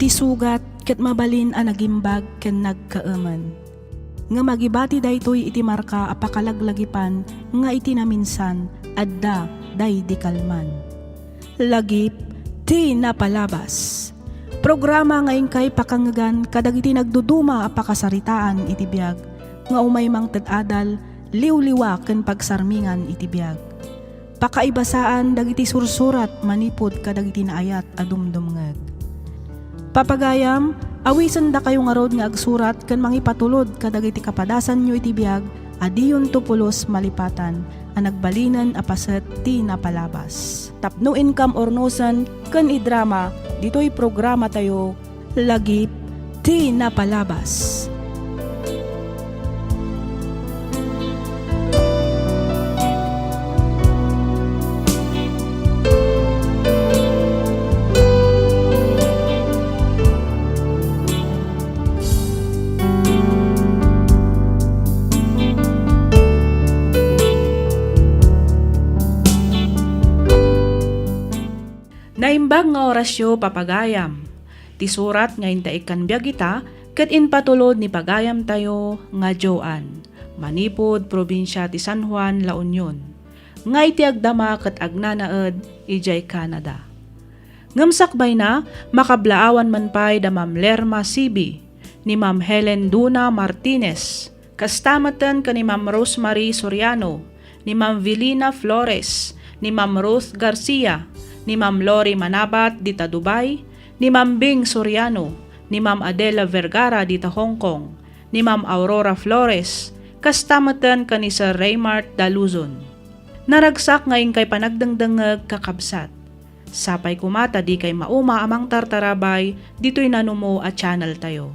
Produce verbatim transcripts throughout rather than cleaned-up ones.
Ti sugat ket mabalin a nagimbag ken nagkaemen. Ngem agibati daytoy iti marka a pakalaglagipan nga iti naminsan, adda daydi kalman. Lagip ti napalabas. Programa nga inkay pakangngegan kadagiti nagduduma a pakasaritaan iti biag nga umay mangted adal, liwliwa ken pagsarmingan iti biag. Pakaibasaan dagiti sursurat manipud kadagiti naayat a dumdumngeg. Papagayam, awisendakayo ngarud nga agsurat ken mangipatulod kadagiti kapadasanyo iti biag a diyonto pulos malipatan a nagbalinen a paset ti napalabas. Tapno inkam urnosen ken idrama ditoy programatayo, Lagip ti Napalabas. Naimbag nga orasyo, papagayam. Ti surat nga inta ikkan biag ita ket impatulod ni pagayamtayo nga Joan, manipud probinsia ti San Juan, La Union, nga iti agdama ket agnanaed idiay Canada. Ngem sakbayna, makablaawan man pay da Ma'am Lerma Sibi, ni Ma'am Helen Duna Martinez, kasta metten ken ni Ma'am Rosemary Soriano, ni Ma'am Vilina Flores, ni Ma'am Ruth Garcia, ni Ma'am Lori Manabat dita Dubai, ni Ma'am Bing Soriano, ni Ma'am Adela Vergara dita Hong Kong, ni Ma'am Aurora Flores, kasta metten ken ni Sir Raymart Daluzon. Naragsak nga inkay panagdengdengngeg, kakabsat. Sapay koma ta dikay mauma a mangtartarabay ditoy nanumo a channel tayo.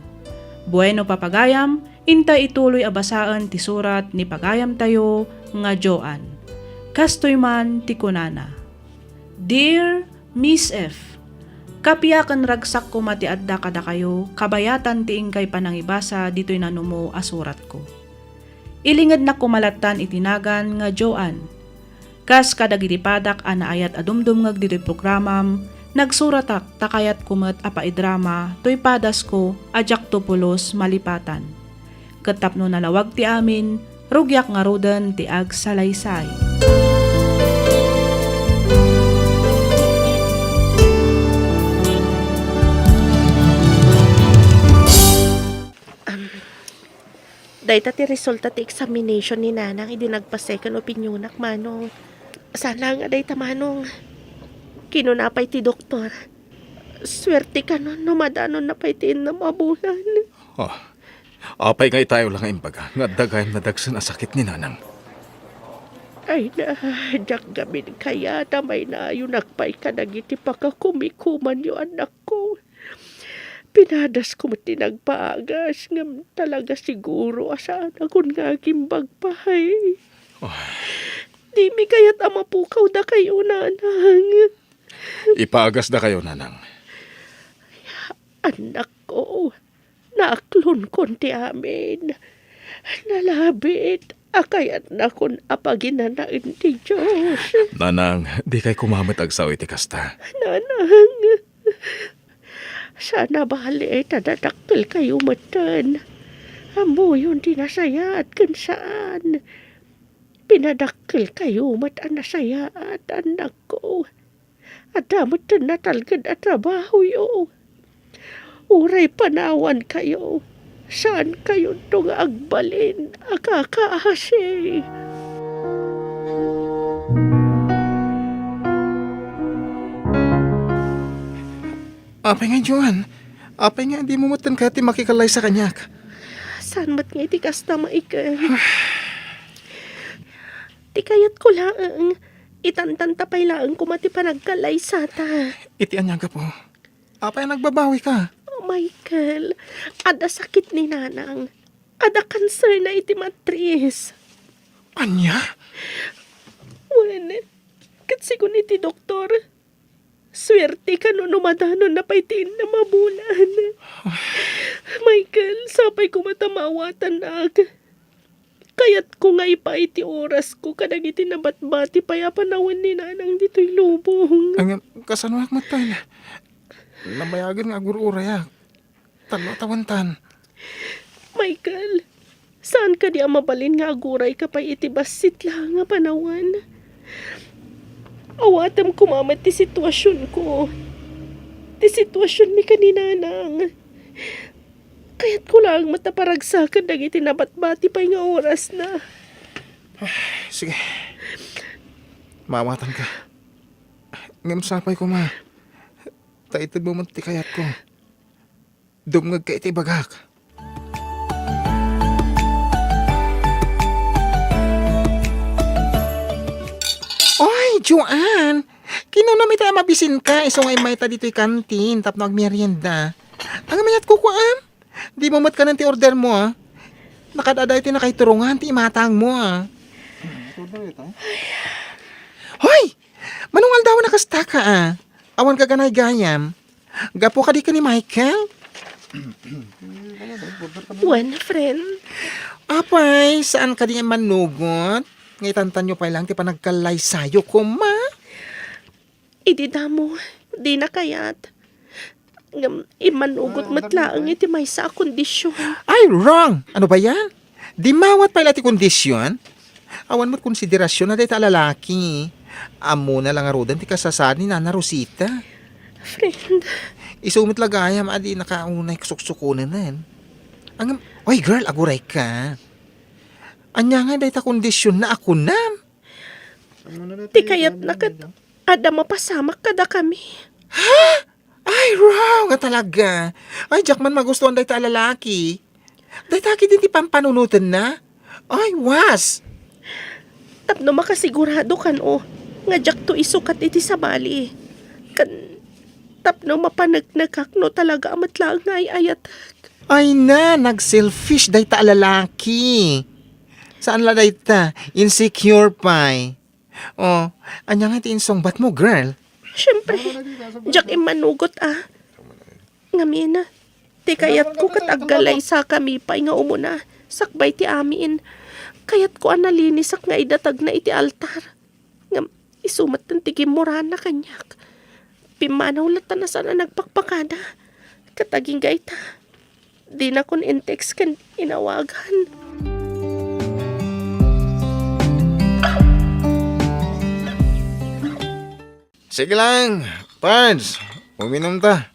Bueno, papagayam, inta ituloy a basaen ti surat ni pagayamtayo nga Joan. Kastoy man ti kunana, "Dear Miss F, kappia ken ragsak koma ti adda kadakayo kabayatan ti inkay panangibasa ditoy nanumo a suratko. Ilingednak koma lattan iti nagan nga Joan. Kas kadagiti padak a naayat a dumdumngeg ditoy programam, nagsuratak ta kayatko met a paidrama toy padasko a diakto pulos malipatan. Ket tapno nalawag ti amin, rugiak ngaruden ti agsalaysay." Dayta ti resulta ti examination ni Nanang idi nagpa-second opinionak, Manong. Saan laeng a dayta, Manong. Kinuna pay ti doktor, "Suerte ka no, no madanonna pay ti innem a bulan." Oh, apay nga itayo la nga imbaga nga adda gayam nadagsen a sakit ni Nanang? Ay na, diak gamin kayat a mainayonak pay kadagiti pakakumikumanyo, annakko. Pinadasko met ti nagpaagas, ngem talaga siguro a saanakon nga agimbag pay. Ay. Dimi kayat a mapukaw dakayo, Nanang. Ipaagasdakayo, Nanang. Annakko, naaklonkon ti amin. Nalabit a kayatnakon a paginanaen ti Dios. Nanang, dikay koma met agsao iti kasta. Nanang, saan a bale ta dadakkelkayo metten. Ammoyon ti nasayaat ken saan. Pinadakkelkayo met a nasayaat, annakko. Adda metten natalged a trabahoyo. Uray panawankayo, saankayonto nga agbalin a kakaasi. Apay nga, Joan? Apay nga dimo metten kayat ti makikallaysa kaniak? Saan met nga iti kasta, Michael. Ti kayatko laeng, itantanta pay laeng koma ti panagkallaysata. Iti ania a gapu? Apay a nagbabawika? Oh, Michael, adda sakit ni Nanang. Adda kanserna iti matris. Ania? Wen, ket sigun iti doktor, suerte ka no, no madanonna pay ti innem a bulan. Michael, sapay koma ta maawatannak. Kayatko nga ipaay ti orasko kadagiti nabatbati pay a panawen ni Nanang ditoy lubong. Ngem, kasanoak metten? Nabayagen nga agur-urayak. Tallo a tawentan. Michael, saan kadi a mabalin nga agurayka pay iti bassit laeng a panawen? Awatem koma met ti situasionko. Ti situasionmi ken ni Nanang. Kayatko laeng met a paragsaken dagiti nabatbati pay nga orasna. Sige. Maawatanka. Ngem sapay koma ta itedmo met ti kayatko. Dumngegka iti ibagak. Oy, Joanne! Kinunam iti a mabisinka, isu nga immayta ditoy kantin tapno agmerienda. Ang mayat kukuam? Dimo met kanen ti ordermo, a? Nakaad-ada iti nakaiturungan ti imatangmo, a? Hoy! Mano nga aldaw a nakastaka, a? Awan ka ganay gayam. Gapu kadi ken ni Michael? Wen, friend. Apay, saan kadi nga immanugot? Nga itantanyo pay lang ti panagkallaysayo koma? Idi damo, dina kayat. Ngem immanugot met laeng iti maysa a kondision. Ay, wrong! Ano ba yan? Dimmawat pay la ti kondision? Awan met konsiderasyon a dayta a lalaki. Ammona la ngaruden ti kasasaan ni Nana Rosita. Friend. Isu met la gayam a dinaka unay suksukonenen. Ngem, oy girl, agurayka. Ania nga dayta kondisionna a kunam? Ti kayatna ket adda mapasamak kadakami. Ha? Ay, wrong nga talaga. Ay, diak man magustuhan dayta a lalaki. Dayta ketdi ti pampanunotenna? Ay, was! Tapno makasigurado kan-o nga diakto isukat iti sabali. Ken tapno mapaneknekak no talaga a met laeng nga ay-ayatek. Ay na, nagselfish dayta a lalaki. Saan la dayta? Insecure pay. Oh, ania nga ti insungbatmo, girl? Siyempre, diak immanugot a. Ngamin, ti kayatko ket aggallaysakami pay nga umuna, sakbay ti amin. Kayatko a nalinisak nga idatagna iti altar. Ngem isu met ti gimmurana kaniak. Pimmanaw latta a saan a nagpakpakada. Ket agingga ita, dinakon in-text ken inawagan. Sige lang, Pards. Uminom ta.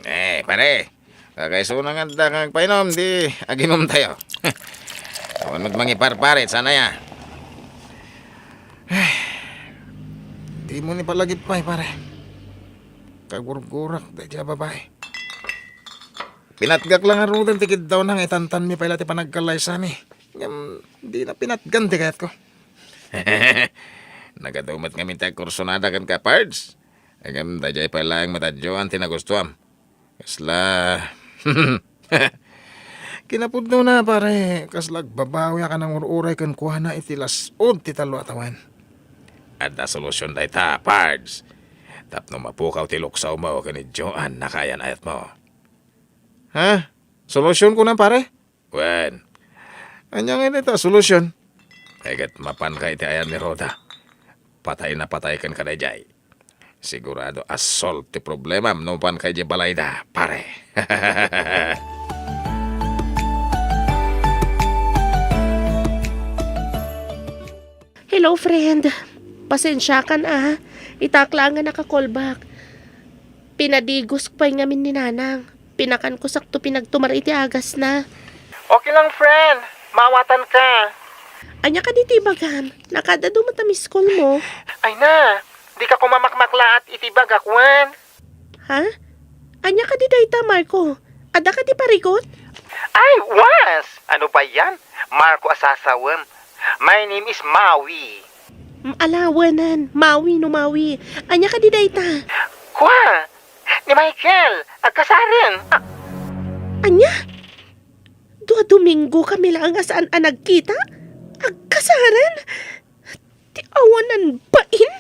Eh, pare. Kakaisuna nga adda kang agpainom, di aginom tayo. Awan met mangiparparit, sana ya. Ay, di mo ni palagip pay, pare. Kagurgurak, daydi a babae. Pinatgak lang ngaruden ti kiddawna nga itantanmi pay la ti panagkallaysami. Ngem, di na pinatgan ti kayatko. Nagadu met ngamin ti agkursunada kenka, Pards. Ngem, daydiay pay laeng met a Joan ti nagustuam. Kasla, kinapudnona, pare, kasla agbabawiak a nangur-uray kenkuana iti las-ud ti tallo a tawen. Adda solusion dayta, Pards. Tapno mapukaw ti luksawmo ken ni Joan a kaayan-ayatmo. Ha? Solusion kunam, pare? Wen, ania ngay dayta a solusion? Ay ket mapanka iti ayan ni Rhoda. Patay na patay kenka daydiay. Sigurado a solve ti problemam no mapanka idiay balayda, pare. Hello, friend. Pasensiakan, a. Itak laeng nga naka-call back. Pinadigos pay ngamin ni Nanang. Pinakanko sakto pinagtumar iti agasna. Okay lang, friend. Maawatanka. Ania kadi ti ibagam? Nakaad-adu met a miss call mo. Ay na, dika koma makmaklaat iti ibagak, wen. Ha? Ania kadi dayta, Marco? Adda kadi parigot? Ay, was! Ano ba yan? Marco a sasawem. My name is Maui. Mm, ala, wen, Maui no Maui. Ania kadi dayta? Kua, ni Michael, agkasaren. A-, ania? Dua Domingo kami laeng a saan a nagkita? Agkasaren? Ti awanan bain?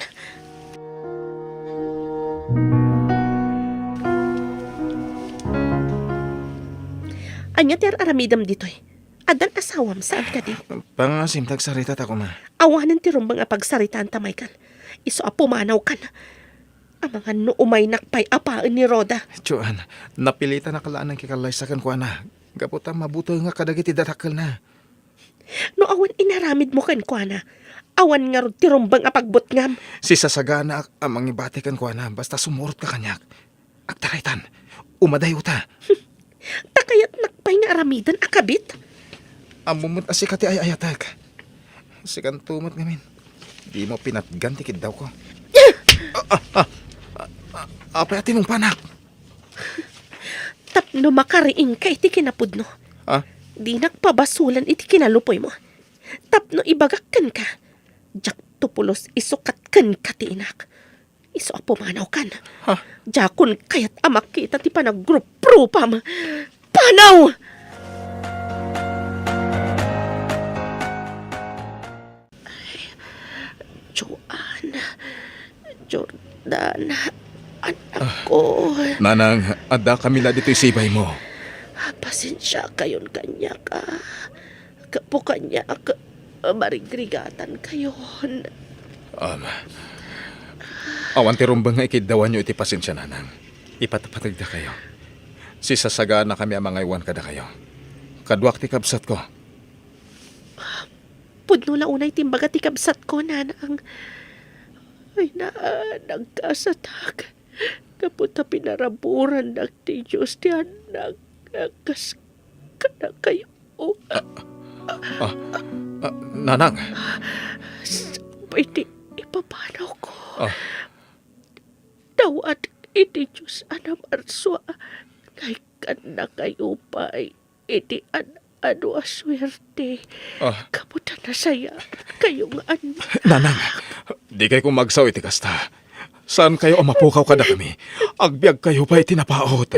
Ania ti ar-aramidem ditoy? Addan asawam, saan kadi? Pangasim, tagsaritata koma. Awanen ti rumbeng a pagsaritaanta, Michael. Isu a pumanawkan. Amangan no umaynak pay a paen ni Rhoda. Joan, napilitanak la a nangkikallaysa kenkuana gapu ta mabutengak kadagiti dadakkelna. No awan inaramidmo kenkuana, awan ngarud ti rumbeng a pagbutngam. Sisasaganaak a mangibati kenkuana basta sumurotka kaniak. Agtaraytan, umadayuta. Ta kayatnak pay nga aramiden a kabit? Ammom met a sika ti ay-ayatek. Sikanto met ngamin. Dimo pinatgan ti kiddawko. Ah, ah, ah, ah, ah, apay a tinungpanak? Tapno makariingka iti kinapudno. Ah? Dinak pabasolan iti kinalupoymo. Tapno ibagak kenka, diakto pulos isukat kenka ti inak. Isu a pumanawkan. Ha? Diakon kayat a makita ti panagrupropam. Panaw! Joan, Jordan, anak ko. Nanang, adda kami la ditoy sibaymo. Pasensiakayon kaniak, a. Gapu kaniak, marigrigatankayon. Um, awan ti rumbeng nga ikiddawanyo iti pasensia, Nanang. Ipatpategdakayo. Sisasaganaakami a mangaywan kadakayo. Kaduak ti kabsatko. Pudno la unay ti imbaga ti kabsatko, Nanang. Ay, na, nagkasatak. Gapu ta pinaraburannak ti Dios ti annak a kas kadakayo. Ah, ah, ah, Nanang. Sapay ti ipapanawko. Ah. Dawat iti Dios a namarsua nga ikkannakayo pay iti an-adu a suerte. Ah. Gapu ta nasayaattayo nga annak. Nanang, dikay kumagsaw iti kasta. Saankayo a mapukaw kadakami. Agbiagkayo pay iti napaut.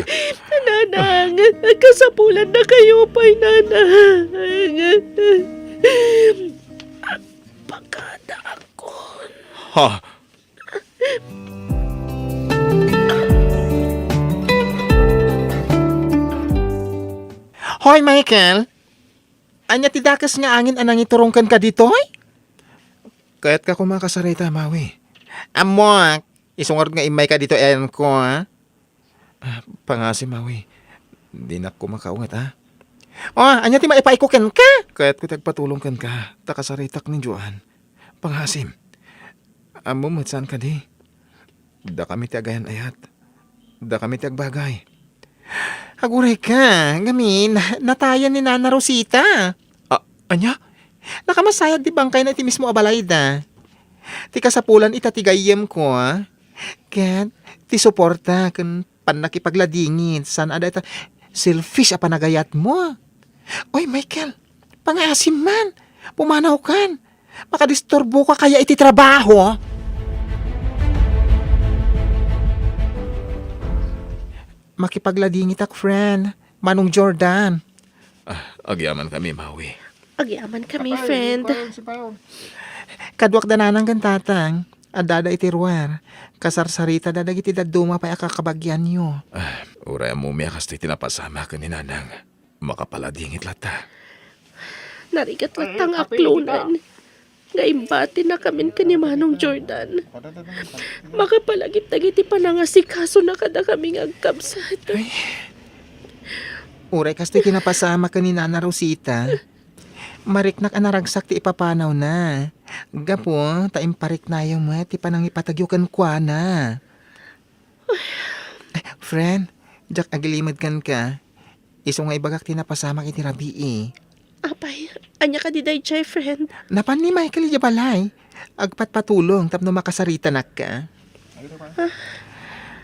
Nanang, kasapulannakayo pay, Nanang. Agpakadaakon. Ha? Hoy, Michael! Ania ti dakes nga angin a nangiturong kenka ditoy? Kayatka koma a kasarita, Mawi. Ammok, isu ngarud nga immayka ditoy ayanko, a? Ah, pangasim, Mawi. Dinak koma kaunget, a? O, ania ti maipaayko kenka? Kayatko ti agpatulong kenka, ta kasaritak ni Joan. Pangasim. Ammom met saan kadi? Dakami ti agayan-ayat. Dakami ti agbagay. Agurayka, ngamin, natayan ni Nana Rosita. A-, ania? Nakamasayag ti bangkayna iti mismo a balayda. Ti kasapulan ita ti gayyemko, a? Ket ti suporta ken pannakipagladingit, saan a dayta selfish a panagayatmo. Oy, Michael, pangaasim man. Pumanawkan. Makadisturboka kaya iti trabaho? Makipagladingitak, friend. Manong Jordan. Ah, agyamankami, Mawi. Agyamankami, friend. Kaduak da nanang ken tatang. Addada iti ruar. Kasarsaritada dagiti dadduma pay a kakabagianyo. Ah, uray ammomi a kastoy ti napasamak ken ni Nanang. Makapaladingit latta. Narigat latta nga aklonan nga imbatinakamin ken ni Manong Jordan. Makapalagip dagiti panangasikasona kadakami nga agkabsat. Ay. Uray kastoy ti napasamak ken ni Nana Rosita, mariknak a naragsak ti ipapanawna. Gapu ta impariknayo met ti panangipategyo kenkuana. Friend, diak agilimed kenka. Isu nga ibagak ti napasamak iti rabii. Apay, ania kadi daydiay, friend? Napan ni Michael idiay balay. Agpatpatulong tapno makasaritanakka.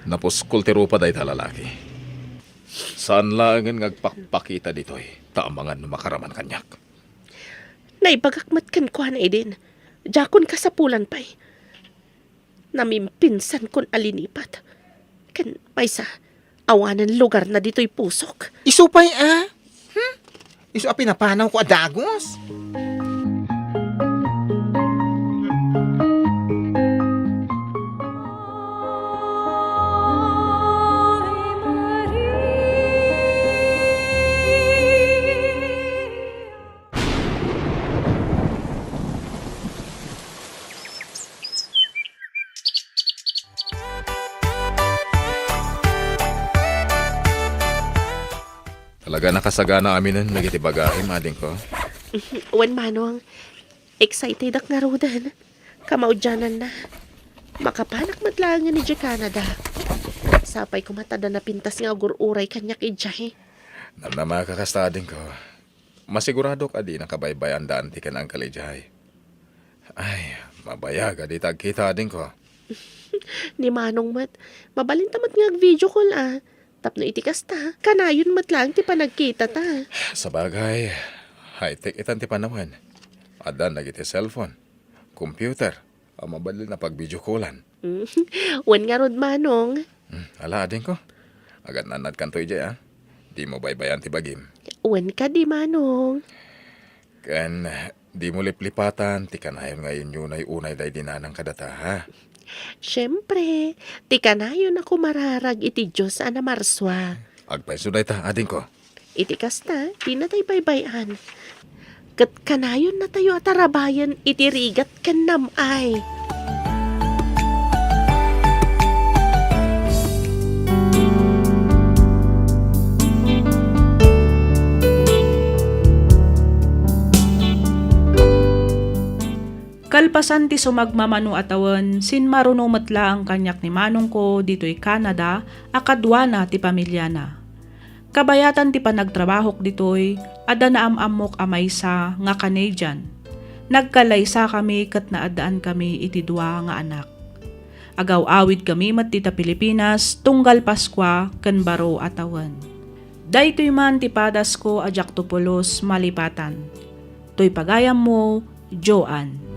Napuskol ti rupa dayta a lalaki. Saan laengen nga agpakpakita ditoy, ta amangan no makaraman kaniak. Naibagak met kenkuana idin. Diakon kasapulan pay. Namimpinsankon a linipat. Ken maysa, awanen lugarna ditoy pusok. Isu pay a? Hmm? Isu a pinapanawko a dagus? Talaga nakasagana aminen dagiti bagim, adingko. Wen, Manong, excitedek ngaruden. Kamaudiananna, makapanak met laengen idiay Canada. Sapay koma ta adda napintas nga agur-uray kaniak idiay. Namnamaka kasta, adingko. Masiguradok a di nakabaybayan daan ti ken Uncle idiay. Ay, mabayag a dita agkita, adingko. Ni Manong met, mabalinta met nga ag-video call a. Tapno iti kasta, kanayon met laeng ti panagkitata. Sabagay, high-tech itan ti panawen. Addan dagiti cellphone, computer, a mabalin a pagbidio callan. Mm. Wen ngarud, Manong. Hmm, ala, adingko. Agatnannadkanto idiay, a. Dimo baybayan ti bagim. Wen kadi, Manong. Ken dimo liplipatan ti kanayon nga inyunay unay daydi nanang kadata, ha? Siempre, ti kanayon a kumararag iti Dios a namarsua. Agpayso dayta, adingko. Iti kasta, dinatay baybay-an. Ket kanayonnatayo a tarabayen iti rigat ken nam-ay. Kalpasan ti sumagmamano a tawen, sinmaruno met laeng kaniak ni manongko ditoy Canada a kaduana ti pamiliana. Kabayatan ti panagtrabahok ditoy, adda naam-ammok a maysa nga Canadian. Nagkalaysakami ket naaddaankami iti dua nga anak. Agaw-awidkami met dita Pilipinas tunggal Paskua ken baro a tawen. Daytoy man ti padasko a diakto pulos malipatan. Toy pagayammo, Joan.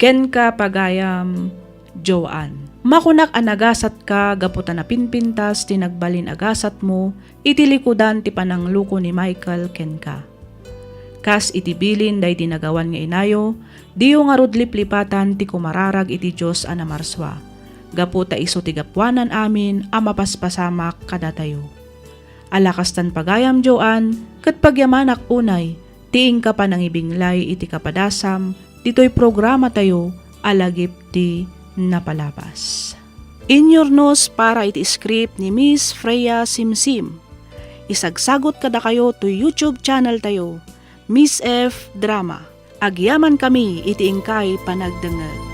Kenka, pagayam, Joan. Makunak a nagasatka gapu ta napinpintas ti nagbalin a gasatmo iti likudan ti panangluko ni Michael kenka. Kas iti bilin daydi nagawan nga inayo, diyo ngarud liplipatan ti kumararag iti Dios a namarsua, gapu ta isu ti gapuanan amin a mapaspasamak kadatayo. Ala kastan, pagayam Joan, ket pagyamanak unay ti inka panangibinglay iti kapadasam ditoy programatayo a Lagip ti Napalabas. Inyurnos para iti script ni Miss Freya Simsim. Isagsagut kadakayo toy YouTube channel tayo, Miss F Drama. Agyamankami iti inkay panagdengngeg.